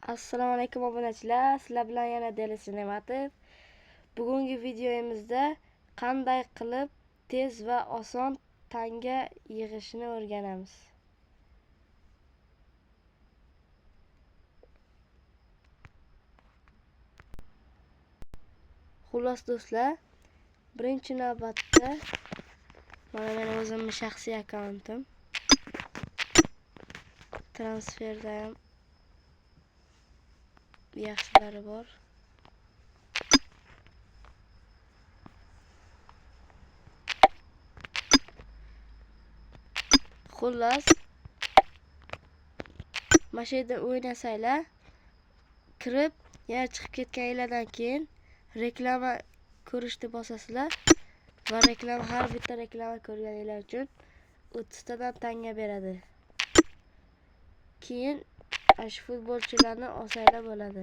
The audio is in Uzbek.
Assalomu alaykum obunachilar, sizlar bilan yana Deli Ne'matov. Bugungi videomizda qanday qilib tez va oson tanga yig'ishni o'rganamiz. Xullas do'stlar, birinchi navbatda mana meni o'zimning shaxsiy akkauntim. Transferda ham yaxshilari bor. Xullas, mana shu yerda o'ynasanglar, kirib, yana chiqib ketganinglardan keyin reklama ko'rishni bosasizlar va reklama, har bitta reklama ko'rganinglar uchun 30 tadan tanga beradi. Keyin ana shu futbolchilarni olsanglar bo'ladi.